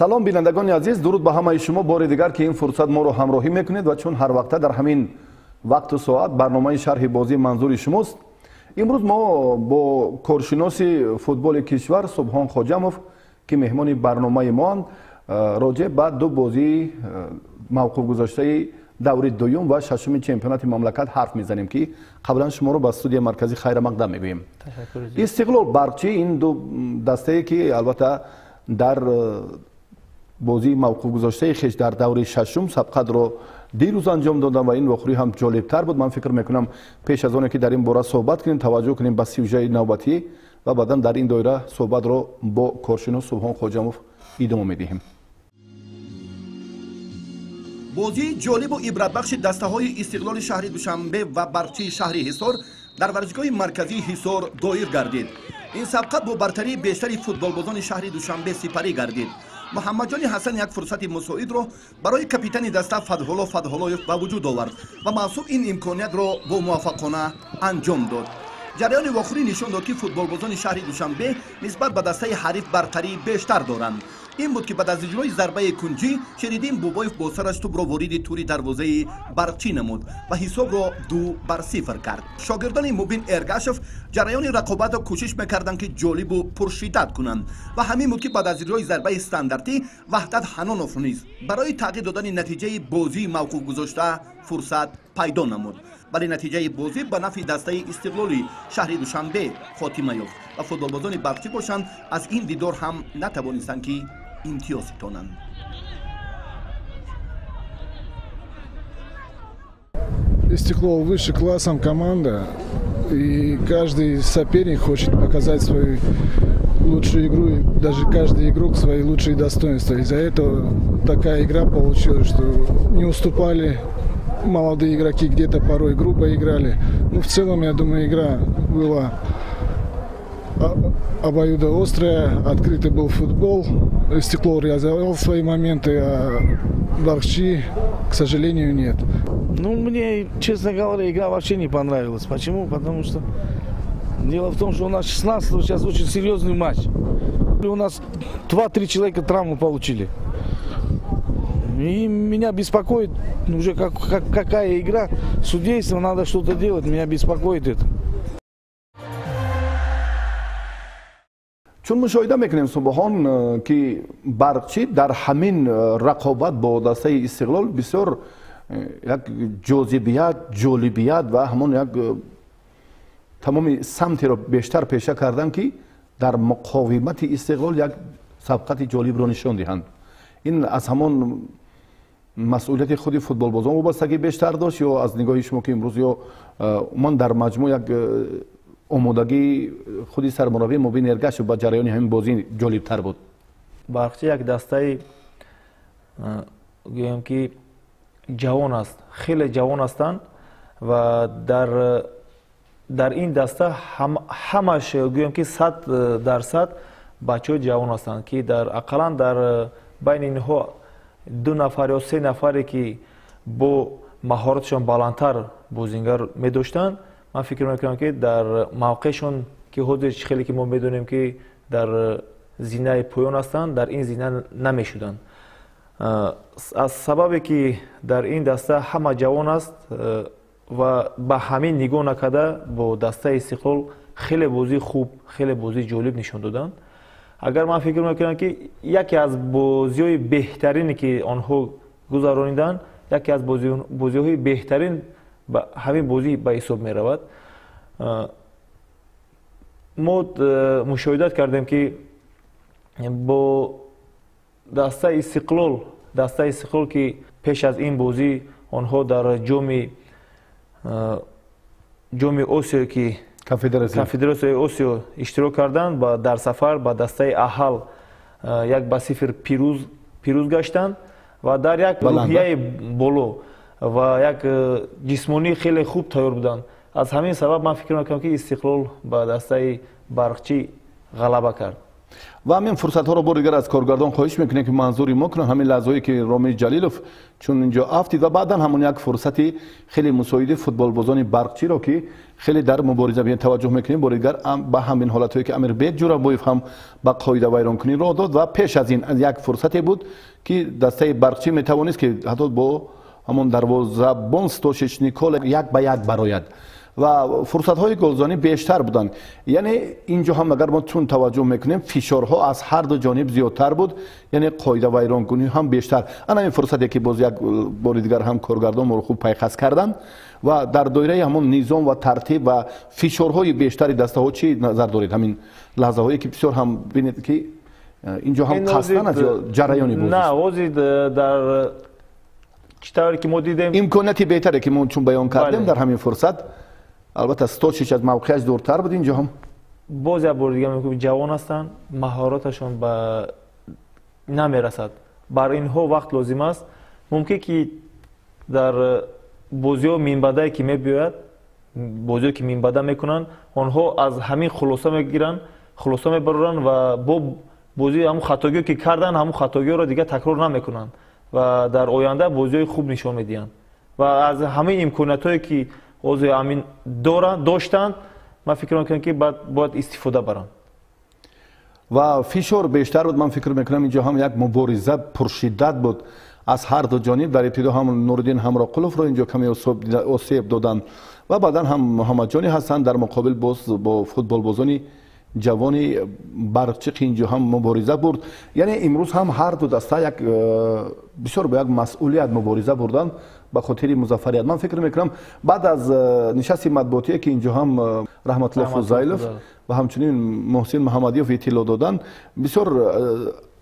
Салом, бинандагони азиз, дуруд ба ҳамаи шумо. Бори дигар ки ин фурсат моро ҳамроҳӣ мекунед ва чун ҳар вақта дар ҳамин вақту соат барномаи шарҳи бозӣ манзури шумост. Имрӯз мо бо коршиноси футболи кишвар Субҳон Хоҷамов, ки меҳмони барномаи моанд, роҷеъ ба ду бозии мавқуф гузоштаи даври дуюм ва шашуми чемпионати мамлакат ҳарф мезанем, ки қаблан шуморо ба студияи марказӣ хайрамақдам мегӯем. Истиқлол, Барқчӣ, ин ду дастае ки албатта дар бозии мавқуф гузоштаи хеш дар даври шашум сабқатро дирӯз анҷом додам ва ин вохӯрӣ ҳам ҷолибтар буд. Ман фикр мекунам, пеш аз оне ки дар ин бора суҳбат кунем, таваҷҷӯҳ кунем ба сюжаи навбатӣ ва баъдан дар ин доира суҳбатро бо коршинос Субҳон Хоҷамов идома медиҳем. Бозии ҷолибу ибратбахши дастаҳои Истиқлоли шаҳри Душанбе ва Барқчии шаҳри Ҳисор дар варзишгоҳи марказии Ҳисор доир гардид. Ин сабқат бо бартарии бештари футболбозони шаҳри Душанбе сипарӣ гардид. Муҳаммадҷони Ҳасан як фурсати мусоидро барои капитани даста Фатҳулло Фатҳуллоев ба вуҷуд овард ва Маъсум ин имкониятро бо муваффақона анҷом дод. Ҷараёни вохӯрӣ нишон дод, ки футболбозони шаҳри Душанбе нисбат ба дастаи ҳариф бартарии бештар доранд. Ин буд, ки баъд аз иҷрои зарбаи кунҷӣ Шериддин Бобоев бо сараш тӯбро вориди тури дарвозаи Барқчӣ намуд ва ҳисобро 2-0 кард. Шогирдони Мубин Эргашев ҷараёни рақобатро кӯшиш мекарданд, ки ҷолибу пуршиддат кунанд, ва ҳамин буд, ки баъд аз иҷрои зарбаи стандартӣ Ваҳдат Ҳанонов низ барои тағйир додани натиҷаи бозии мавқуф гузошта фурсат пайдо намуд. Вале натиҷаи бозӣ ба нафъи дастаи Истиқлоли шаҳри Душанбе хотима ёфт ва футболбозони Барқчӣ бошанд, аз ин дидор ҳам натавонистанд, ки имтиёз ситонанд. Истиклол выше классом команда, и каждый соперник хочет показать свою лучшую игру, и даже каждый игрок свои лучшие достоинства. Из-за этого такая игра получилась, что не уступали молодые игроки, где-то порой грубо играли. Но в целом, я думаю, игра была обоюдоострая, открытый был футбол. Истиклол реализовал свои моменты, а Барқчи, к сожалению, нет. Ну, мне, честно говоря, игра вообще не понравилась. Почему? Потому что дело в том, что у нас 16-го сейчас очень серьезный матч. У нас 2-3 человека травму получили. И меня беспокоит уже какая игра. Судейство, надо что-то делать, меня беспокоит это. Чун мушоҳида мекунем, Субҳон, ки Барқчӣ дар ҳамин рақобат бо дастаи Истиқлол бисёр як ҷозибият, ҷолибият ва ҳамон як тамоми самтеро бештар пеша карданд, ки дар муқовимати Истиқлол як сабқати ҷолибро нишон диҳанд. Ин аз ҳамон масъулияти худи футболбозон вобастагӣ бештар дошт ё аз нигоҳи шумо, ки имрӯз ё умуман дар маҷмӯъ як омодагии худи сармураббии Мубин Эргашев ба ҷараёни ҳамин бозӣ ҷолибтар буд? Барқчӣ як дастаи, гӯем ки, ҷавон аст, хеле ҷавон ҳастанд ва дар ин даста ҳамаш, гӯем ки, 100% бачаҳои ҷавон ҳастанд, ки дар ақаллан дар байни инҳо ду нафар ё се нафаре, ки бо маҳоратшон баландтар бозингар медоштанд. Ман фикр мекунам, ки дар мавқеъшон, ки ҳозир хеле ки мо медонем, ки дар зинаи поён ҳастанд, дар ин зина намешуданд. Аз сабабе ки дар ин даста ҳама ҷавон аст ва ба ҳамин нигоҳ накарда бо дастаи Истиқлол хеле бозии хуб, хеле бозии ҷолиб нишон доданд. Агар ман фикр мекунам, ки яке аз бозиҳои беҳтарине, ки онҳо гузарониданд, яке аз бозиҳои беҳтарин ҳамин бозӣ ба ҳисоб меравад. Мо мушоҳидат кардем, ки бо дастаи Истиқлол, дастаи Истиқлол, ки пеш аз ин бозӣ онҳо дар ҷоми Осиё, ки конфедератсияи Осиё иштирок карданд, дар сафар ба дастаи Аҳал 1-0 пирӯз гаштанд ва дар як рӯҳияи боло ва як ҷисмонии хеле хуб тайёр буданд. Аз ҳамин сабаб ман фикр мекунам, ки Истиқлол ба дастаи Барқчӣ ғалаба кард. Ва ҳамин фурсатҳоро бори дигар аз коргардон хоҳиш мекунем, ки манзури мо кунанд ҳамин лаҳзаҳое, ки Ромил Ҷалилов чун инҷо афтид ва баъдан ҳамон як фурсати хеле мусоиди футболбозони Барқчиро, ки хеле дар мубориза таваҷҷӯҳ мекунем, бори дигар ба ҳамин ҳолатҳое, ки Амирбек Ҷурабоев ҳам ба қоидавайронкунӣ роҳ дод. Ва пеш аз ин як фурсате буд, ки дастаи Барқчӣ метавонист, ки ҳатто бо ҳамон дарвозабон Стошич Никола 1 ба 1 барояд ва фурсатҳои голзанӣ бештар буданд. Яъне инҷо ҳам агар мо чун таваҷҷӯҳ мекунем, фишорҳо аз ҳар ду ҷониб зиёдтар буд, яъне қоидавайронкунӣ ҳам бештар. Ана ин фурсате, ки боз як бори дигар ҳам коргардон моро хуб пайхас карданд. Ва дар доираи ҳамон низом ва тартиб ва фишорҳои бештари дастаҳо чӣ назар доред? Ҳамин лаҳзаҳое, ки бисёр ҳам бинед, ки инҷо ҳам қасдан аст ё ҷараёни бозӣ? На, ҳозир дар чӣ тавре ки мо дидем, имконияти беҳтаре, ки мо чун баён кардем, дар ҳамин фурсат албатта Стошич аз мавқеаш дуртар буд инҷо ҳам. Боз як бори дига мегӯям, ҷавон ҳастанд, маҳораташон ба намерасад. Бар инҳо вақт лозим аст. Мумкин ки дар бозиҳо минбаъдае ки мебиёяд, бозиҳое ки минбаъда мекунанд, онҳо аз ҳамин хулоса мегиранд, хулоса мебароранд ва бо бозии ҳамун хатогиҳо, ки карданд, ҳамун хатогиҳоро дигар такрор намекунанд ва дар оянда бозиҳои хуб нишон медиҳанд. Ва аз ҳамин имкониятҳое, ки ҳозир ҳамин доранд, доштанд, ман фикр мекунам, ки бояд истифода баранд. Ва фишор бештар буд. Ман фикр мекунам, инҷо ҳам як мубориза пуршиддат буд аз ҳар ду ҷониб. Дар ибтидо ҳам Нуриддин Ҳамроқуловро инҷо каме осеб доданд ва баъдан ҳам Муҳаммадҷони ҳастанд дар муқобил боз бо футболбозони ҷавони Барқчӣ инҷо ҳам мубориза бурд. Яъне имрӯз ҳам ҳар ду даста як бисёр бо як масъулият мубориза бурданд ба хотири музаффарият. Ман фикр мекунам, баъд аз нишасти матбуотие, ки инҷо ҳам Раҳматулло Фузайлов ва ҳамчунин Муҳсин Муҳаммадиёв иттилоъ доданд, бисёр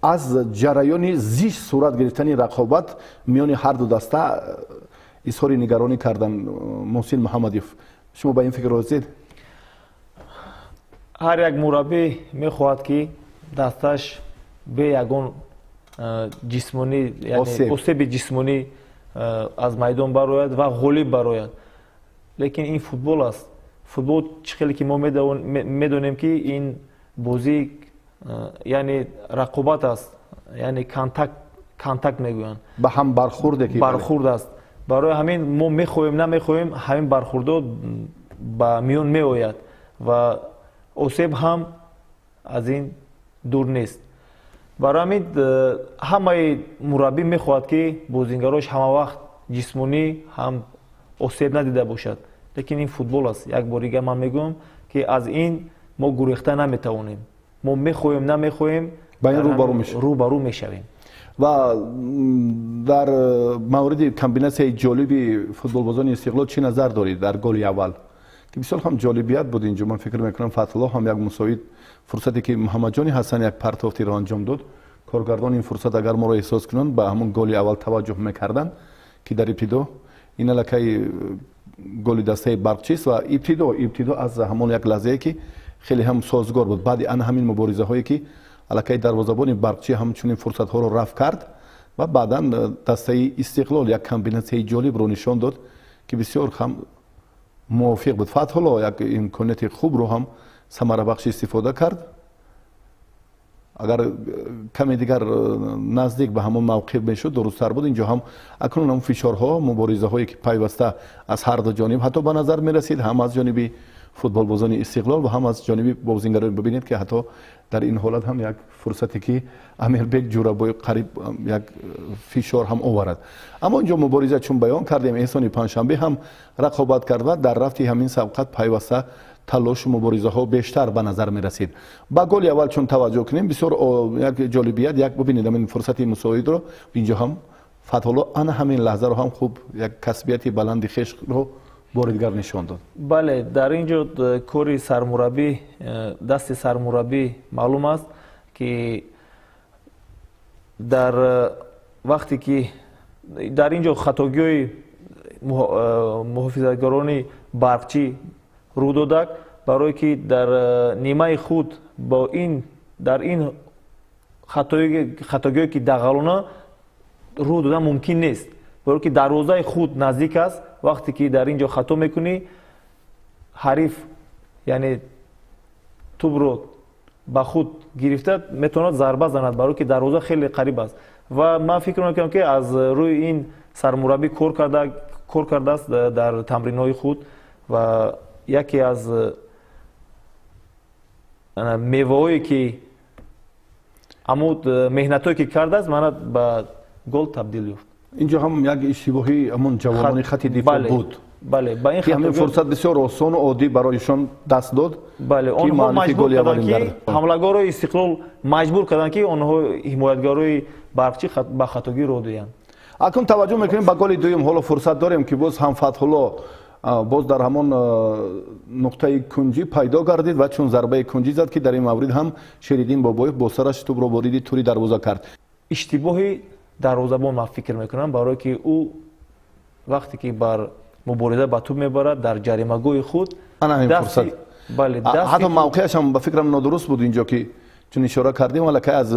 аз ҷараёни зишт сурат гирифтани рақобат миёни ҳар ду даста изҳори нигаронӣ карданд Муҳсин Муҳаммадиёв. Шумо ба ин фикр розиед? Ҳар як мураббӣ мехоҳад, ки дасташ бе ягон ҷисмонӣ, осеби ҷисмонӣ аз майдон барояд ва ғолиб барояд. Лекин ин футбол аст. Футбол чӣ хеле ки мо медонем, ки ин бозӣ, яъне рақобат аст, яъне контакт, контакт мегӯянд. Ба ҳам бархурде ки бархурд аст. Барои ҳамин мо мехоҳем, намехоҳем, ҳамин бархурдҳо ба миён меояд ва осеб ҳам аз ин дур нест. Барои ҳамин ҳамаи мураббӣ мехоҳад, ки бозингарош ҳама вақт ҷисмонӣ ҳам осеб надида бошад. Лекин ин футбол аст. Як бор дигар ман мегӯям, ки аз ин мо гурехта наметавонем. Мо мехоҳем, намехоҳем, ба ин рӯбарӯ мешавем. Ва дар мавриди комбинатсияи ҷолиби футболбозони Истиқлол чӣ назар доред дар голи аввал, ки бисёр ҳам ҷолибият буд? Инҷо ман фикр мекунам, Фатҳулло ҳам як мусоид фурсате, ки Муҳаммадҷони Ҳасан як партофтиро анҷом дод. Коргардон ин фурсат агар моро эҳсос кунанд, ба ҳамон голи аввал таваҷҷӯҳ мекарданд, ки дар ибтидо ин аллакай голи дастаи Барқчист ва ибтидо аз ҳамон як лаҳзае, ки хеле ҳам созгор буд, баъди ана ҳамин муборизаҳое, ки аллакай дарвозабони Барқчӣ ҳамчунин фурсатҳоро рафт кард ва баъдан дастаи Истиқлол як комбинатсияи ҷолибро нишон дод, ки бисёр ҳам мувофиқ буд. Фатҳулло як имконияти хубро ҳам самарабахш истифода кард. Агар каме дигар наздик ба ҳамон мавқиф мешуд, дурусттар буд. Инҷо ҳам акнун ҳам фишорҳо, муборизаҳое, ки пайваста аз ҳар ду ҷониб ҳатто ба назар мерасид, ҳам аз ҷониби футболбозони Истиқлол ва ҳам аз ҷониби бозингарони. Бибинед, ки ҳатто дар ин ҳолат ҳам як фурсате, ки Амирбек Ҷурабоев қариб як фишор ҳам оварад, аммо инҷо мубориза, чун баён кардем, Эҳсони Панҷшанбе ҳам рақобат кард ва дар рафти ҳамин сабқат пайваста талошу муборизаҳо бештар ба назар мерасид. Ба голи аввал чун таваҷҷӯҳ кунем, бисёр як ҷолибият, як бибинед ҳамин фурсати мусоидро. Инҷо ҳам Фатҳулло ана ҳамин лаҳзаро ҳам хуб як касбияти баланди хешро бори дигар нишон дод. Бале, дар ин ҷо кори сармураббӣ, дасти сармураббӣ маълум аст, ки дар вақте ки дар ин ҷо хатогиҳои муҳофизатгарони Барқчӣ рӯ додак, барое ки дар нимаи худ бо ин дар ин хатогиҳое, ки дағалона рӯ додан мумкин нест, барое ки дарвозаи худ наздик аст. Вақте ки дар ин ҷо хато мекунӣ, ҳариф, яъне тӯбро ба худ гирифта метавонад зарба занад, барои ки дарвоза хеле қариб аст. Ва ман фикр мекунам, ки аз рӯи ин сармураббӣ кор кардааст дар тамринҳои худ ва яке аз меваҳое ки ҳамун меҳнатҳое ки кардааст, мана ба гол табдил ёфт. Инҷо ҳам як иштибоҳи ҳамон ҷавонони хати дифоъ буд. Бале, ба ин ки ҳамин фурсат бисёр осону оддӣ бароишон даст дод. Бале, онҳо маҷбур карданд, ки ҳамлагарои Истиқлол маҷбур карданд, ки онҳо ҳимоятгарои Барқчӣ ба хатогӣ роҳ диҳанд. Акнун таваҷҷӯҳ мекунем ба голи дуюм. Ҳоло фурсат дорем, ки боз ҳам Фатҳулло боз дар ҳамон нуқтаи кунҷӣ пайдо гардид ва чун зарбаи кунҷӣ зад, ки дар ин маврид ҳам Шериддин Бобоев бо сараш тӯбро вориди тури дарвоза кард. Иштибоҳи дарвозабон ман фикр мекунам, барое ки ӯ вақте ки бар мубориза ба тӯб мебарад дар ҷаримагоҳи худ, ана ҳамин фурсат. Бале, ҳатто мавқеаш ҳам ба фикрам нодуруст буд инҷо, ки чун ишора кардем, аллакай аз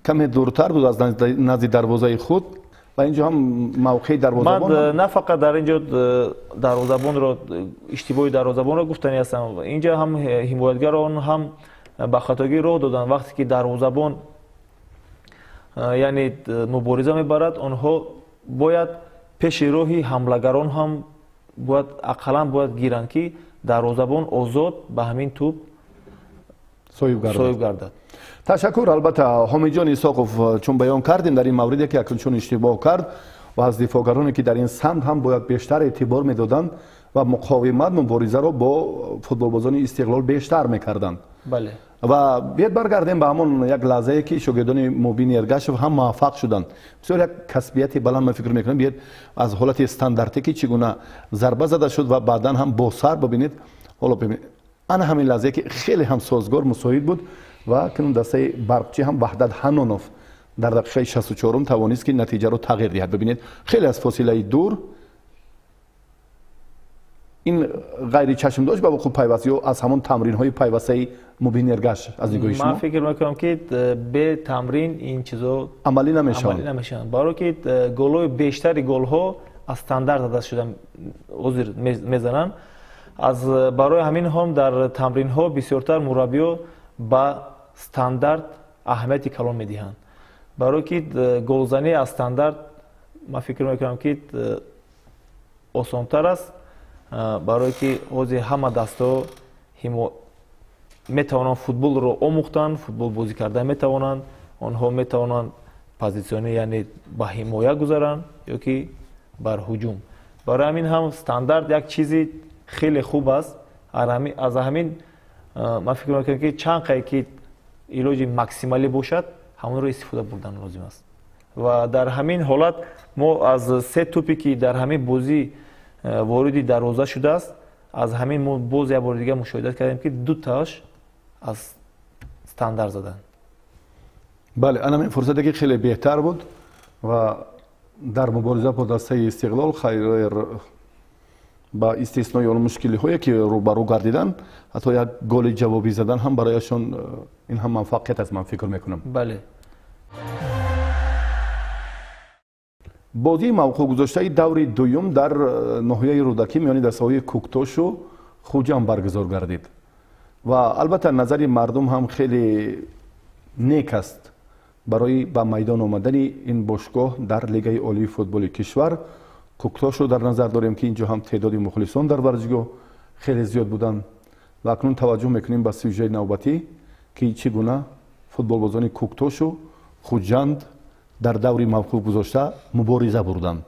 каме дуртар буд аз назди дарвозаи худ ва инҷо ҳам мавқеи дарвозабон. Ман на фақат дар инҷо дарвозабонро, иштибоҳи дарвозабонро гуфтанӣ ҳастам, инҷо ҳам ҳимоятгарон ҳам ба хатогӣ роҳ доданд. Вақте ки дарвозабон яъне мубориза мебарад, онҳо бояд пеши роҳи ҳамлагарон ҳам бояд ақаллан бояд гиранд, ки дарвозабон озод ба ҳамин тӯб соҳиб гардад. Ташаккур. Албатта, Ҳомиҷон Исоқов, чун баён кардем дар ин мавриде, ки акнун чун иштибоҳ кард ва аз дифоъгароне, ки дар ин самт ҳам бояд бештар эътибор медоданд ва муқовимат, муборизаро бо футболбозони Истиқлол бештар мекарданд. Бале. Ва биёед баргардем ба ҳамон як лаҳзае, ки шогирдони Мубин Эргашев ҳам муваффақ шуданд. Бисёр як касбияти баланд ман фикр мекунам. Биёед аз ҳолати стандартӣ, ки чӣ гуна зарба зада шуд ва баъдан ҳам бо сар бибинед. Ҳоло бибинед, ана ҳамин лаҳзае, ки хеле ҳам созгор мусоид буд ва акнун дастаи Барқчӣ ҳам Ваҳдат Ҳанонов дар дақиқаи 64 тавонист, ки натиҷаро тағйир диҳад. Бибинед, хеле аз фосилаи дур ин ғайричашмдошт ба вуқӯъ пайваст ё аз ҳамон тамринҳои пайвастаи Мубин Эргаш аз нигоҳи шумо? Ман фикр мекунам, ки бе тамрин ин чизо амалӣ намешаванд. Амалӣ намешаванд, барое ки голҳои бештари голҳо аз стандарт зада шуда ҳозир мезананд. Аз барои ҳамин ҳам дар тамринҳо бисёртар мураббиё ба стандарт аҳамияти калон медиҳанд, барое ки голзанӣ аз стандарт ман фикр мекунам, ки осонтар аст, барое ки ҳозир ҳама дастҳо метавонанд футболро омӯхтанд, футбол бозӣ карда метавонанд, онҳо метавонанд позитсионӣ, яъне ба ҳимоя гузаранд ё ки бар ҳуҷум. Барои ҳамин ҳам стандарт як чизи хеле хуб аст. Аз ҳамин ман фикр мекунам, ки чанд қае ки илоҷи максималӣ бошад, ҳамонро истифода бурдан лозим аст. Ва дар ҳамин ҳолат мо аз се тӯпе, ки дар ҳамин бозӣ вориди дарвоза шудааст, аз ҳамин мо боз як бори дигар мушоҳида кардем, ки дутааш аз стандарт заданд. Бале, ана ҳамин фурсате, ки хеле беҳтар буд ва дар мубориза бо дастаи Истиқлол, хайр, ба истиснои он мушкилиҳое, ки рӯбарӯ гардиданд, ҳатто як голи ҷавобӣ задан ҳам барояшон ин ҳам муваффақият аст, ман фикр мекунам. Бале. Бозии мавқӯъ гузоштаи даври дуюм дар ноҳияи Рӯдакӣ миёни дастаҳои Кӯктошу Хуҷанд баргузор гардид ва албатта назари мардум ҳам хеле нек аст барои ба майдон омадани ин бошгоҳ дар Лигаи олии футболи кишвар. Кӯктошро дар назар дорем, ки инҷо ҳам теъдоди мухлисон дар варзишгоҳ хеле зиёд буданд ва акнун таваҷҷӯҳ мекунем ба сюжаи навбатӣ, ки чӣ гуна футболбозони Кӯктошу Хуҷанд дар даври мавқуф гузошта мубориза бурданд.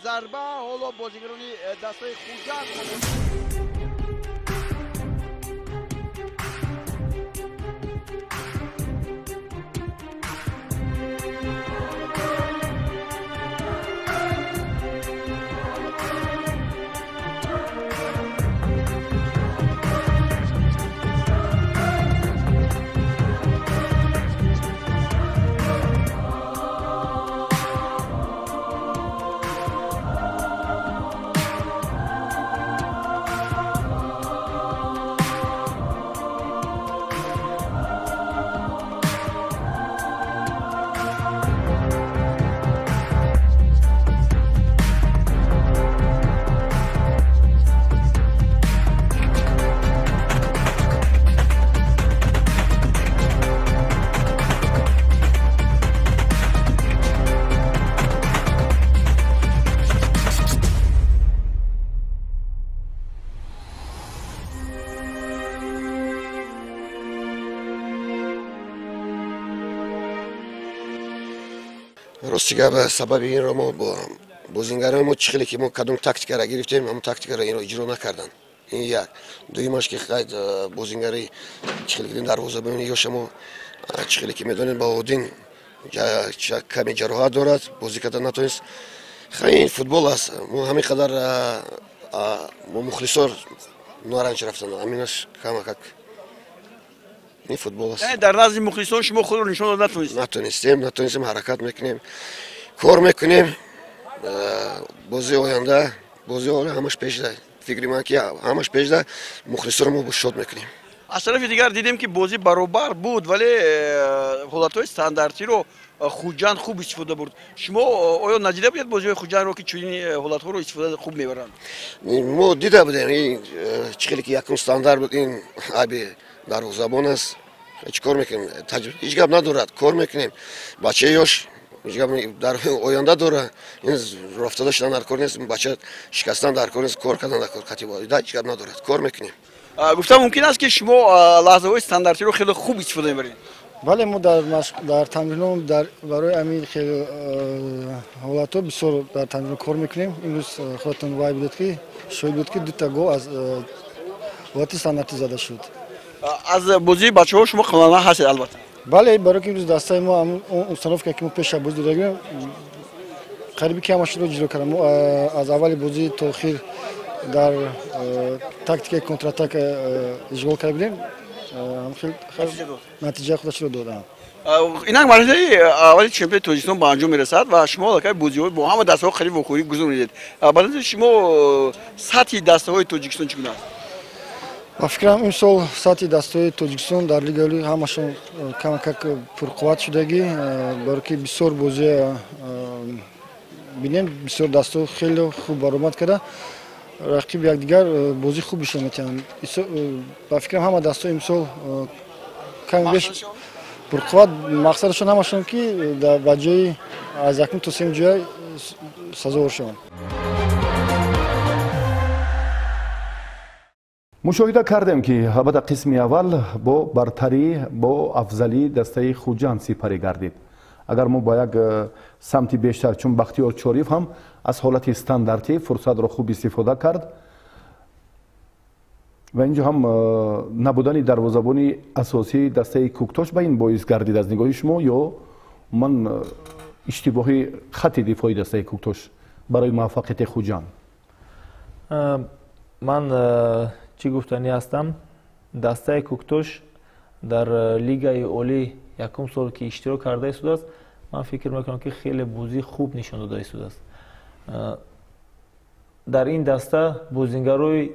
Зарба ҳоло бозигарони дастаи Хуҷанд. Рости гап, сабаби инро мо бозингарони мо чӣ хеле ки мо кадом тактикаро гирифтем, ҳамон тактикаро инро иҷро накарданд. Ин як. Дуюмаш ки бозингари чӣ хеле ки дарвозабони ёша мо чӣ хеле ки медонем, Баҳоддин каме ҷароҳат дорад, бозӣ карда натавонист. Ин футбол аст. Мо ҳамин қадар мо мухлисор норанҷ рафтанд, ҳаминаш камакак ин футбол аст. Яъне дар назди мухлисон шумо худро нишон дода натавонистед? Натавонистем, ҳаракат мекунем, кор мекунем. Бозии оянда, бозии оянда ҳамаш пешда. Фикри ман ки ҳамаш пешда, мухлисонро мо шод мекунем. Аз тарафи дигар дидем ки бозӣ баробар буд, вале ҳолатҳои стандартиро Хуҷанд хуб истифода бурд. Шумо оё надида будед бозиҳои Хуҷандро, ки чунин ҳолатҳоро истифода хуб мебаранд? Мо дида будем, ин чӣ хеле ки якум стандарт буд, ин айби дарвозабон аст. Чӣ кор мекунем? Ҳеҷ гап надорад, кор мекунем. Бачаи ёш ҳеҷ гап дар оянда дорад. Ин рафтода шудан дар кор нест, бача шикастан дар кор нест, кор кардан дар кор қатъи ҳеҷ гап надорад, кор мекунем. Гуфта мумкин аст ки шумо лаҳзаҳои стандартиро хеле хуб истифода мебаред? Бале, мо дар тамринҳо барои ҳамин хеле ҳолатҳо бисёр дар тамринҳо кор мекунем. Имрӯз худатон вай будед ки шоҳид буд ки дута гол аз ҳолати стандартӣ зада шуд. Аз бозии бачаҳо шумо қаноатманд ҳастед албатта? Бале, барои ки имрӯз дастаи мо он установка ки мо пеш аз бозӣ додагем, қариби ки ҳамашро иҷро кардем. Мо аз аввали бозӣ то охир дар тактикаи контратака ишғол карда будем. Натиҷаи худашро додам. Инак марҳилаи аввали чемпионати Тоҷикистон ба анҷом мерасад ва шумо аллакай бозиҳои бо ҳама дастаҳо қариб вохӯрӣ гузаронидед. Ба назари шумо сатҳи дастаҳои Тоҷикистон чӣ гуна аст? Ба фикрам имсол сатҳи дастаҳои Тоҷикистон дар Лигаи Олӣ ҳамашон камакак пурқувват шудагӣ, баро ки бисёр бозӣ бинем, бисёр дастаҳо хеле хуб баромад карда, рақиб якдигар бозӣ хуб нишон медиҳанд. Ба фикрам ҳама дастаҳо имсол ками беш пурқувват, мақсадашон ҳамашон ки ба ҷои аз якум то сеюм ҷоя сазовор шаванд. Мушоҳида кардем ки албатта қисми аввал бо бартарӣ, бо афзалии дастаи Хуҷанд сипарӣ гардид. Агар мо ба як самти бештар, чун Бахтиёр Чориев ҳам аз ҳолати стандартӣ фурсатро хуб истифода кард ва инҷо ҳам набудани дарвозабони асосии дастаи Кӯктош ба ин боис гардид аз нигоҳи шумо, ё ман иштибоҳи хати дифои дастаи Кӯктош барои муваффақияти Хуҷанд? Ман чӣ гуфтанӣ ҳастам, дастаи Кӯктош дар Лигаи Олӣ якум сол ки иштирок карда истодааст, ман фикр мекунам ки хеле бозии хуб нишон дода истодааст. Дар ин даста бозингарои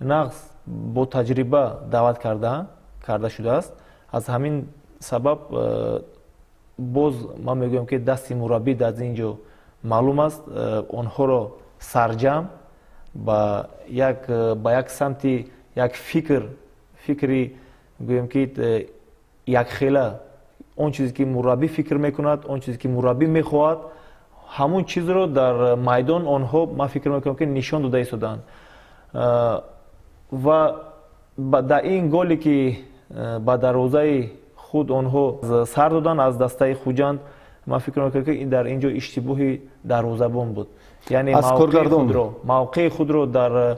нағз бо таҷриба даъват карда шудааст. Аз ҳамин сабаб боз ман мегӯям ки дасти мураббӣ дар ин ҷо маълум аст, онҳоро сарҷамъ ба як самти як фикри гӯем ки якхела, он чизе ки мураббӣ фикр мекунад, он чизе ки мураббӣ мехоҳад, ҳамон чизро дар майдон онҳо ман фикр мекунам ки нишон дода истодаанд. Ва дар ин голе ки ба дарвозаи худ онҳо сар доданд аз дастаи Хуҷанд, ман фикр мекунам ки дар ин ҷо иштибоҳи дарвозабон буд. Яъне мавқеи худро дар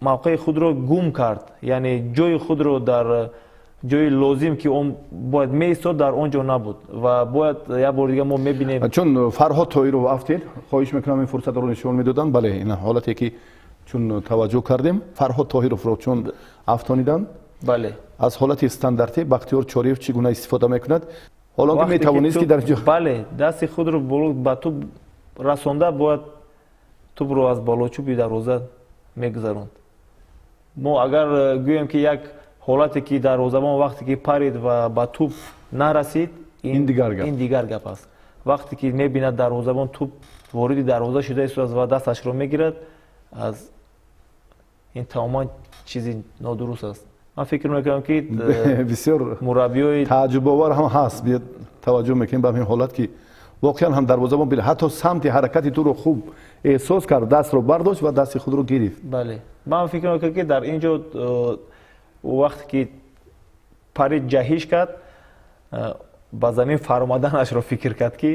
мавқеи худро гум кард, яъне ҷои худро дар ҷои лозим ки он бояд меистод дар он ҷо набуд ва бояд як бори дигар мо мебинем. Чун Фарҳод Тоиров афтид, хоҳиш мекунам ин фурсатро нишон медоданд. Бале, ин ҳолате ки чун таваҷҷӯҳ кардем, Фарҳод Тоҳировро чун афтониданд, бале, аз ҳолати стандартӣ Бахтиёр Чориев чӣ гуна истифода мекунад, ҳоло ки метавонист ки дар ҷо, бале, дасти худро ба тӯб расонда бояд тӯбро аз болочӯби дарвоза мегузаронд. Мо агар гӯем ки як ҳолате ки дарвозабон вақте ки парид ва ба тӯб нарасид, ин дигар гап аст. Вақте ки мебинад дарвозабон тӯб вориди дарвоза шуда истодааст ва дасташро мегирад, аз ин тамоман чизи нодуруст аст. Ман фикр мекунам ки бисёр мураббиёи тааҷҷубовар ҳам ҳаст. Таваҷҷӯҳ мекунем ба ҳамин ҳолат ки воқеан ҳам дарвозабон ҳатто самти ҳаракати тӯро хуб эҳсос кард, дастро бардошт ва дасти худро гирифт. Бале, ман фикр мекунам ки дар ин ҷо вақте ки парид ҷаҳиш кард, ба замин фаромаданашро фикр кард, ки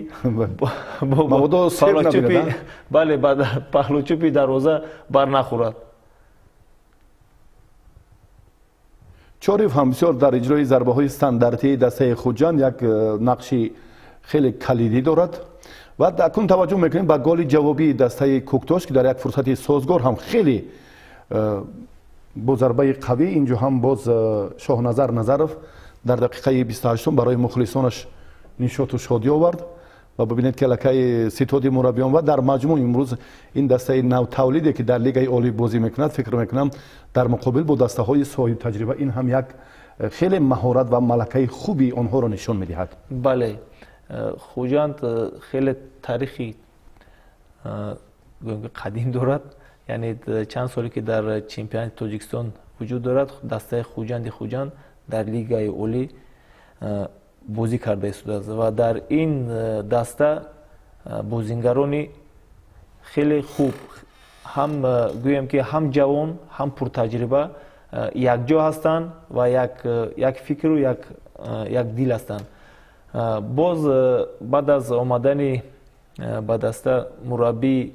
бале, ба паҳлучӯпи дарвоза барнахӯрад. Чориев ҳам бисёр дар иҷрои зарбаҳои стандартии дастаи Хуҷанд як нақши хеле калидӣ дорад. Ва акнун таваҷҷӯҳ мекунем ба голи ҷавобии дастаи Кӯктош, ки дар як фурсати созгор ҳам хеле бо зарбаи қавӣ инҷо ҳам боз Шоҳназар Назаров дар дақиқаи 28 барои мухлисонаш нишоту шодӣ овард. Ва бибинед, ки аллакай ситоди мураббиён ва дар маҷмӯъ имрӯз ин дастаи навтавлиде, ки дар лигаи олӣ бозӣ мекунад, фикр мекунам, дар муқобил бо дастаҳои соҳибтаҷриба ин ҳам як хеле маҳорат ва малакаи хуби онҳоро нишон медиҳад. Бале, Хуҷанд хеле таърихи қадим дорад, яъне чанд соле ки дар чемпионати Тоҷикистон вуҷуд дорад, дастаи Хуҷанди Хуҷанд дар лигаи олӣ бозӣ карда истодааст ва дар ин даста бозингарони хеле хуб, ҳам гӯем ки ҳам ҷавон, ҳам пуртаҷриба якҷо ҳастанд ва як фикру як дил ҳастанд. Боз баъд аз омадани ба даста мураббии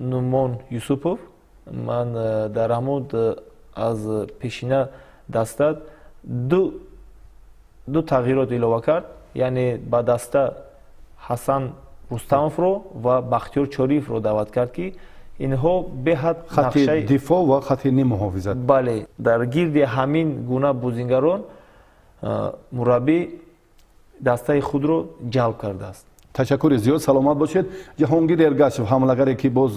Нумон Юсупов, ман дар ҳамон аз пешина даста ду тағйирот илова кард, яъне ба даста Ҳасан Рустамовро ва Бахтиёр Чориевро даъват кард, ки инҳо беҳад хати дифоъ ва хати ниммуҳофизат. Бале, дар гирди ҳамин гуна бозингарон мураббӣ дастаи худро ҷалб кардааст. Ташаккури зиёд, саломат бошед. Ҷаҳонгир Эргашев, ҳамлагаре, ки боз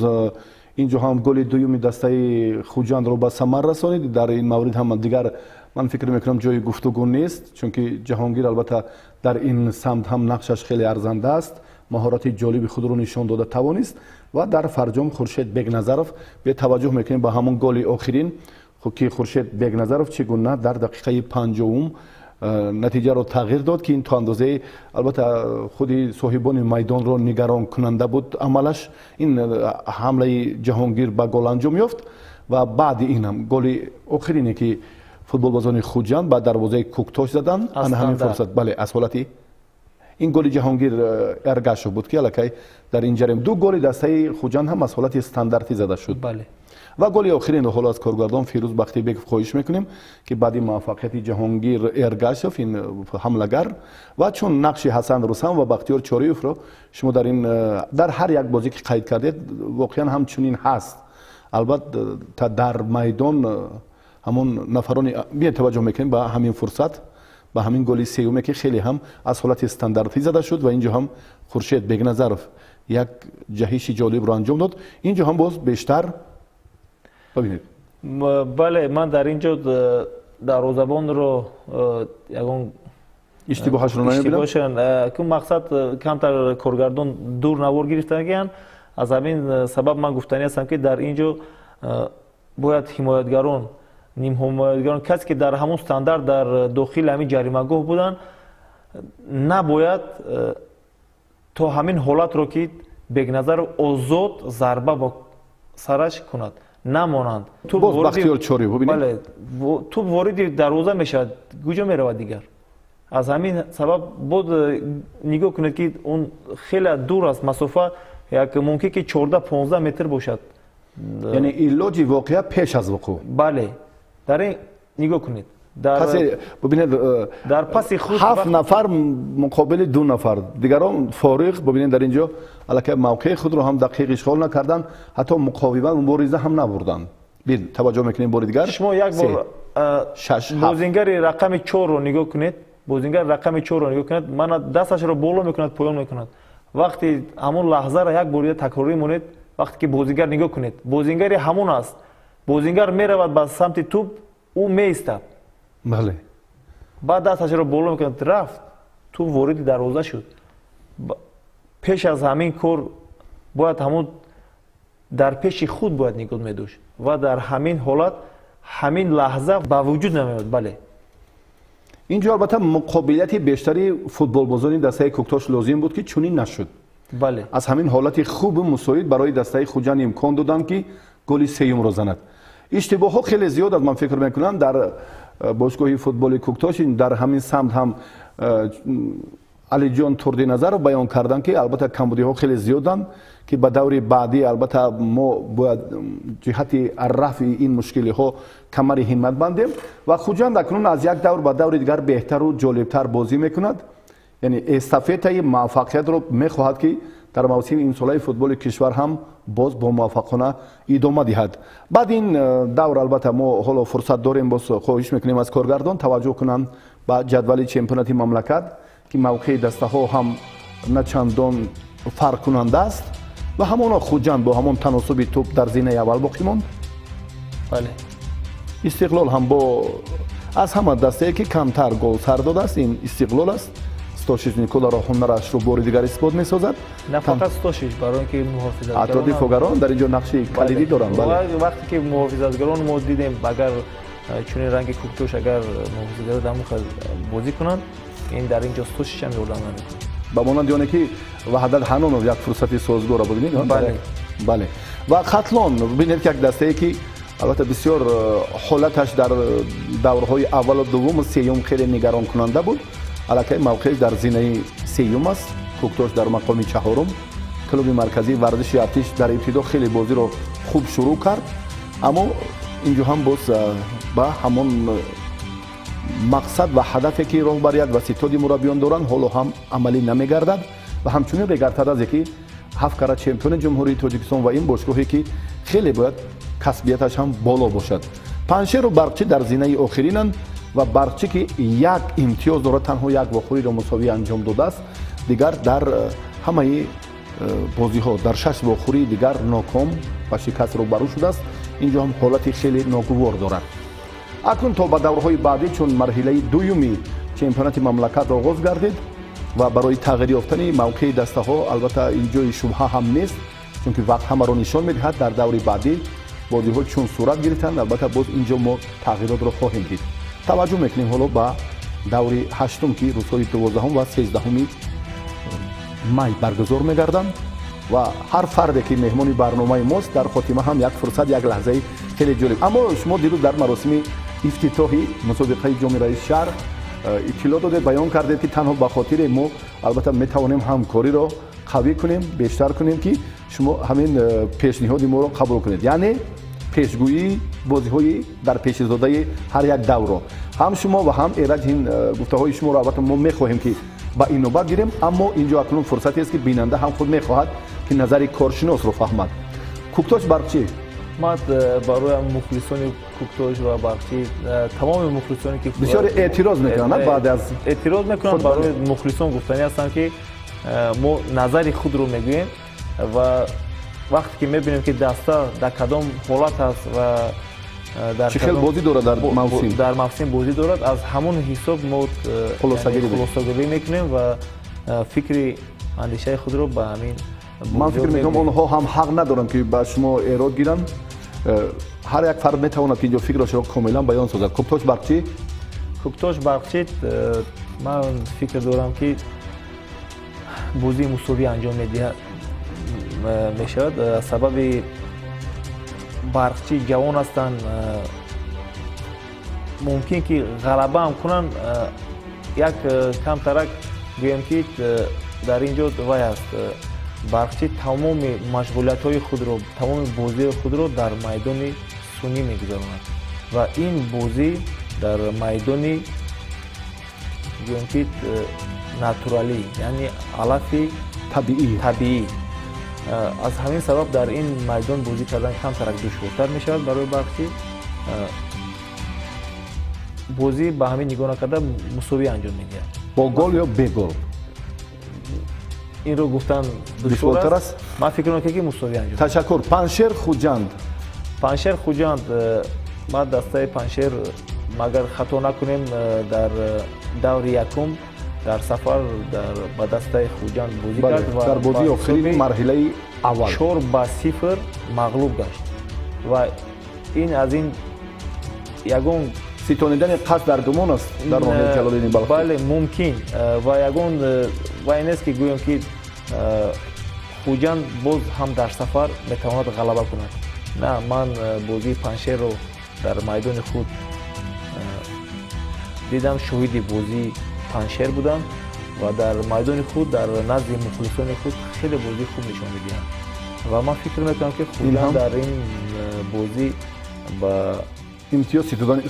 инҷо ҳам голи дуюми дастаи Хуҷандро ба самар расонид. Дар ин маврид ҳам дигар ман фикр мекунам ҷои гуфтугӯ нест, чунки Ҷаҳонгир албатта дар ин самт ҳам нақшаш хеле арзанда аст, маҳорати ҷолиби худро нишон дода тавонист. Ва дар фарҷом Хуршед Бегназаров, бетаваҷҷӯҳ мекунем ба ҳамон голи охирин, ки Хуршед Бегназаров чӣ гуна дар дақиқаи 50 натиҷаро тағйир дод, ки ин то андозаи албатта худи соҳибони майдонро нигаронкунанда буд амалаш. Ин ҳамлаи Ҷаҳонгир ба гол анҷом ёфт ва баъди ин ҳам голи охирине, ки футболбозони Хуҷанд ба дарвозаи Кӯктош заданд, ана ҳамин фурсат, бале, аз ҳолати ин голи Ҷаҳонгир Эргашев буд, ки аллакай дар ин ҷарем ду голи дастаи Хуҷанд ҳам аз ҳолати стандартӣ зада шуд. Бале. Ва голи охиринро ҳоло аз коргардон Фирӯз Бахтибеков хоҳиш мекунем, ки баъди муваффақияти Ҷаҳонгир Эргашев, ин ҳамлагар, ва чун нақши Ҳасан Рустам ва Бахтиёр Чориевро шумо дар ин дар ҳар як бозӣ ки қайд кардед, воқеан ҳам чунин ҳаст. Албатта дар майдон ҳамон нафарони бетаваҷҷӯҳ мекунем ба ҳамин фурсат, ба ҳамин голи сеюме, ки хеле ҳам аз ҳолати стандартӣ зада шуд ва инҷо ҳам Хуршед Бегназаров як ҷаҳиши ҷолибро анҷом дод. Инҷо ҳам боз бештар бибинед. Бале, ман дар инҷо дарвозабонро ягон иштибоҳашро намебинам. Ки мақсад камтар коргардон дур навор гирифтагиянд. Аз ҳамин сабаб ман гуфтанӣ ҳастам, ки дар инҷо бояд ҳимоятгарон, нимҳимоятгарон, касе ки дар ҳамон стандарт дар дохили ҳамин ҷаримагоҳ буданд, набояд то ҳамин ҳолатро, ки Бегназаров озод зарба ба сараш кунад, намонанд. Боз Бахтиёр Чориев, бибинед. Бале, туп вориди дарвоза мешавад, куҷо меравад дигар? Аз ҳамин сабаб боз нигоҳ кунед, ки он хеле дур аст, масофа як мумкин ки 14-15 метр бошад. Яъне илоҷи воқеа пеш аз вуқӯъ. Бале, дар ин нигоҳ кунед. Бибинед, дар паси худ 7 нафар муқобили 2 нафар, дигарон фориғ. Бибинед, дар инҷо аллакай мавқеи худро ҳам дақиқ ишғол накарданд, ҳатто муқовимат, мубориза ҳам набурданд. Бин, таваҷҷӯҳ мекунем бори дигар. Шумо як бор бозингари рақами 4-ро нигоҳ кунед, бозингари рақами 4-ро нигоҳ кунед, мана дасташро боло мекунад, поён мекунад. Вақти ҳамон лаҳзаро як бор дига такрорӣ монед, вақте ки бозингар нигоҳ кунед, бозингари ҳамон аст, бозингар меравад ба самти туп, ӯ меистад. Бале. Баъд дасташро боло мекунад, рафт, туп вориди дарвоза шуд. Пеш аз ҳамин кор бояд ҳамон дар пеши худ бояд нигоҳ медошт ва дар ҳамин ҳолат ҳамин лаҳза ба вуҷуд намеояд. Бале. Инҷо албатта муқобилияти бештари футболбозони дастаи Кӯктош лозим буд, ки чунин нашуд. Бале. Аз ҳамин ҳолати хуби мусоид барои дастаи Хуҷанд имкон доданд, ки голи сеюмро занад. Иштибоҳҳо хеле зиёд аст, ман фикр мекунам, дар бошгоҳи футболи Кӯктош дар ҳамин самт ҳам Алиҷон Турдиназаров баён карданд, ки албатта камбудиҳо хеле зиёданд, ки ба даври баъдӣ албатта мо бояд ҷиҳати рафъи ин мушкилиҳо камари ҳиммат бандем ва Хуҷанд акнун аз як давр ба даври дигар беҳтару ҷолибтар бозӣ мекунад. Яъне эстафетаи муваффақиятро мехоҳад, ки дар мавсими имсолаи футболи кишвар ҳам боз бо муваффақона идома диҳад. Баъд ин давр албатта мо ҳоло фурсат дорем, боз хоҳиш мекунем аз коргардон таваҷҷӯҳ кунанд ба ҷадвали чемпионати мамлакат, ки мавқеи дастаҳо ҳам на чандон фарқкунанда аст ва ҳамоно Хуҷанд бо ҳамон таносуби тӯб дар зинаи аввал боқӣ монд. Бале. Истиқлол ҳам бо аз ҳама дастае, ки камтар гол сар додааст, ин Истиқлол аст. Стошич Николаро ҳунарашро бори дигар исбот месозад. На фақат Стошич, барои ин ки муҳофизатгарон, ҳатто дифоъгарон дар инҷо нақши калидӣ доранд. Вақте ки муҳофизатгарон мо дидем, агар чунин ранги Кӯктош агар муҳофизатгарон дар муха бозӣ кунанд, ин дар инҷо Стошич ҳам ёрдам намекунад. Ба монанди оне ки Ваҳдат Ҳанонов як фурсати созгорро бибинед. Бале. Бале. Ва Хатлон бибинед, ки як дастае, ки албатта бисёр ҳолаташ дар даврҳои аввалу дуввуму сеюм хеле нигаронкунанда буд, аллакай мавқеаш дар зинаи сеюм аст. Кӯктош дар мақоми чаҳорум. Клуби марказии варзиши артиш дар ибтидо хеле бозиро хуб шурӯъ кард, аммо инҷо ҳам боз ба ҳамон мақсад ва ҳадафе, ки роҳбарият ва ситоди мураббиён доранд, ҳоло ҳам амалӣ намегардад ва ҳамчунин Регартаразе, ки ҳафт кара чемпиони Ҷумҳурии Тоҷикистон ва ин бошгоҳе, ки хеле бояд касбияташ ҳам боло бошад. Панҷшеру Барқчӣ дар зинаи охиринанд ва Барқчӣ, ки як имтиёз дорад, танҳо як вохӯриро мусовӣ анҷом додааст, дигар дар ҳамаи бозиҳо дар шаш вохӯрии дигар ноком ба шикаст рӯбарӯ шудааст. Инҷо ҳам ҳолати хеле ногувор дорад. Акнун то ба даврҳои баъдӣ, чун марҳилаи дуюми чемпионати мамлакат оғоз гардид ва барои тағйир ёфтани мавқеи дастаҳо албатта ин ҷои шубҳа ҳам нест, чунки вақт ҳамаро нишон медиҳад. Дар даври баъдӣ бозиҳо чун сурат гирифтанд, албатта боз инҷо мо тағйиротро хоҳем дид. Таваҷҷӯҳ мекунем ҳоло ба даври ҳаштум, ки рӯзҳои 12 ва 13 май баргузор мегарданд ва ҳар фарде, ки меҳмони барномаи мост, дар хотима ҳам як фурсат, як лаҳзаи хеле ҷолиб. Аммо шумо дирӯз дар маросими ифтитоҳи мусобиқаи ҷоми раиси шаҳр иттилоъ додед, баён кардед, ки танҳо ба хотире мо албатта метавонем ҳамкориро қавӣ кунем, бештар кунем, ки шумо ҳамин пешниҳоди моро қабул кунед, яъне пешгӯии бозиҳои дар пешизодаи ҳар як даврро. Ҳам шумо ва ҳам Эраҷ ин гуфтаҳои шуморо албатта мо мехоҳем, ки ба ин навбат гирем, аммо инҷо акнун фурсатест, ки бинанда ҳам худ мехоҳад, ки назари коршиносро фаҳмад. Кӯктош Барқчӣ. Ман барои мухлисони Кӯктош ва Барқчӣ, тамоми мухлисоне, ки бисёр эътироз мекунанд, баъд аз эътироз мекунанд, барои мухлисон гуфтанӣ ҳастам, ки мо назари худро мегӯем ва вақте ки мебинем, ки даста дар кадом ҳолат аст ва чӣ хел бозӣ дорад дар мавсим, дар мавсим бозӣ дорад, аз ҳамон ҳисоб мо хулосагирӣ мекунем ва фикри андешаи худро ба ҳамин. Ман фикр мекунам, онҳо ҳам ҳақ надоранд, ки ба шумо эрод гиранд. Ҳар як фард метавонад, ки инҷо фикрашро комилан баён созад. Кӯктош Барқчӣ. Кӯктош Барқчӣ, ман фикр дорам, ки бозии мусовӣ анҷом медиҳад мешавад. Сабаби Барқчӣ ҷавон ҳастанд, мумкин ки ғалаба ҳам кунанд, як камтарак гӯем, ки дар ин ҷо вай аст. Барқчӣ тамоми машғулиятҳои худро, тамоми бозиҳои худро дар майдони суннӣ мегузаронад ва ин бозӣ дар майдони гӯем, ки натуралӣ, яъне алафи табиӣ. Аз ҳамин сабаб дар ин майдон бозӣ кардан камтарак душвортар мешавад барои Барқчӣ. Бозӣ ба ҳамин нигоҳ накарда мусовӣ анҷом медиҳад. Бо гол ё бе гол? Инро гуфтан душвортар аст. Ман фикр мекунам, ки мусовӣ анҷом. Ташаккур. Панҷшер Хуҷанд. Панҷшер Хуҷанд, ман дастаи Панҷшер, магар хато накунем, дар даври якум дар сафар ба дастаи Хуҷанд бозӣ кард ва дар бозии охирини марҳилаи аввал 4-0 мағлуб гашт ва ин аз ин ягон ситонидани қасд дар гумон аст дар ноҳияи Ҷалолиддини Балхӣ. Бале, мумкин ва ягон вай нест, ки гӯем, ки Хуҷанд боз ҳам дар сафар метавонад ғалаба кунад. На, ман бозии Панҷшерро дар майдони худ Дидам, шоҳиди бозии Панҷшер будам ва дар майдони худ, дар назди мухлисони худ хеле бозии хуб нишон медиҳанд ва ман фикр мекунам, ки Хуҷанд дар ин бозӣ ба имтиёз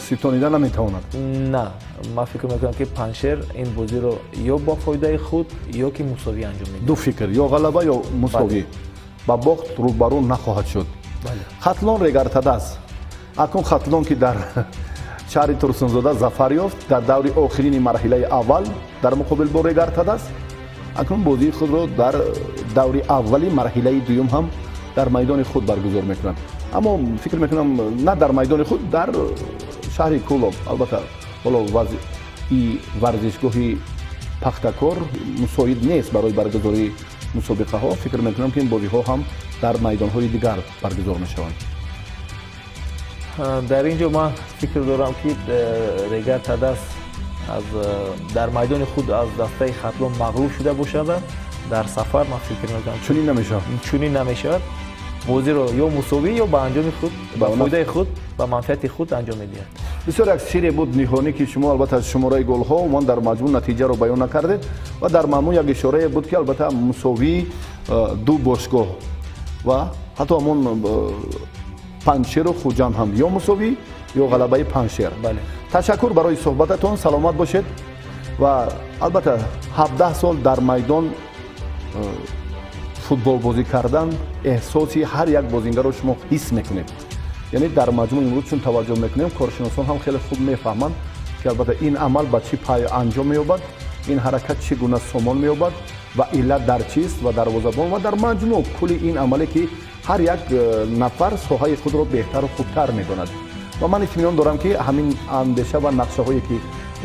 ситонида наметавонад. На, ман фикр мекунам, ки Панҷшер ин бозиро ё бо фоидаи худ, ё ки мусовӣ анҷом медиҳад. Ду фикр: ё ғалаба, ё мусовӣ, ба бохт рӯбарӯ нахоҳад шуд. Хатлон, Регар-ТадАЗ. Акнун Хатлон, ки дар шаҳри Турсунзода зафар ёфт дар даври охирини марҳилаи аввал дар муқобил бо Регар-ТадАЗ, акнун бозии худро дар даври аввали марҳилаи дуюм ҳам дар майдони худ баргузор мекунад. Аммо фикр мекунам, на дар майдони худ, дар шаҳри Кӯлоб. Албатта, ҳоло вазъи варзишгоҳи Пахтакор мусоид нест барои баргузории мусобиқаҳо. Фикр мекунам, ки ин бозиҳо ҳам дар майдонҳои дигар баргузор мешаванд. Дар ин ҷо ман фикр дорам, ки Регар-ТадАЗ дар майдони худ аз дастаи Хатлон мағлуб шуда бошад, дар сафар ман фикр мекунам, чунин намешавад. Чунин намешавад. Бозиро ё мусовӣ, ё ба анҷоми худ, ба фоидаи худ, ба манфиати худ анҷом медиҳад. Бисёр як сире буд ниҳонӣ, ки шумо албатта аз шумораи голҳо умуман дар маҷмӯъ натиҷаро баён накардед ва дар маъмул як ишорае буд, ки албатта мусовии ду бошгоҳ ва ҳатто ҳамон Панҷшеру Хуҷанд ҳам ё мусовӣ, ё ғалабаи Панҷшер. Ташаккур барои суҳбататон, саломат бошед. Ва албатта, 17 сол дар майдон футболбозӣ кардан, эҳсоси ҳар як бозингарро шумо ҳис мекунед. Яъне дар маҷмӯъ имрӯз чун таваҷҷӯҳ мекунем, коршиносон ҳам хеле хуб мефаҳманд, ки албатта ин амал ба чӣ пай анҷом меёбад, ин ҳаракат чӣ гуна сомон меёбад ва иллат дар чист ва дарвозабон ва дар маҷмӯъ кулли ин амале, ки ҳар як нафар соҳаи худро беҳтару хубтар медонад. Ва ман итминон дорам, ки ҳамин андеша ва нақшаҳое, ки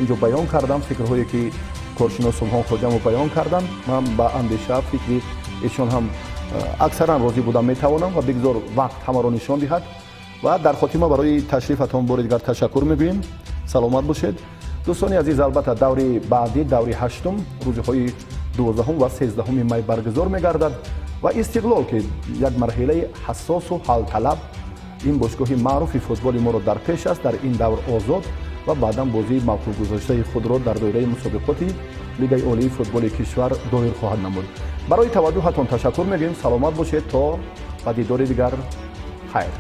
инҷо баён кардам, фикрҳое, ки коршинос Субҳон Хоҷамов баён карданд, ман ба андеша, фикри эшон ҳам аксаран розӣ будам метавонам ва бигзор вақт ҳамаро нишон диҳад. Ва дар хотима барои ташрифатон бори дигар ташаккур мегӯем, саломат бошед. Дӯстони азиз, албатта, даври баъдӣ, даври ҳаштум, рӯзҳои 12 ва 13 май баргузор мегардад ва Истиқлол, ки як марҳилаи ҳассосу ҳалталаб ин бошгоҳи маъруфи футболи моро дар пеш аст, дар ин давр озод ва баъдан бозии мавқуфгузоштаи худро дар доираи мусобиқоти Лигаи олии футболи кишвар доир хоҳад намуд. Барои таваҷҷӯҳатон ташаккур мегӯем, саломат бошед, то ба дидори дигар, хайр.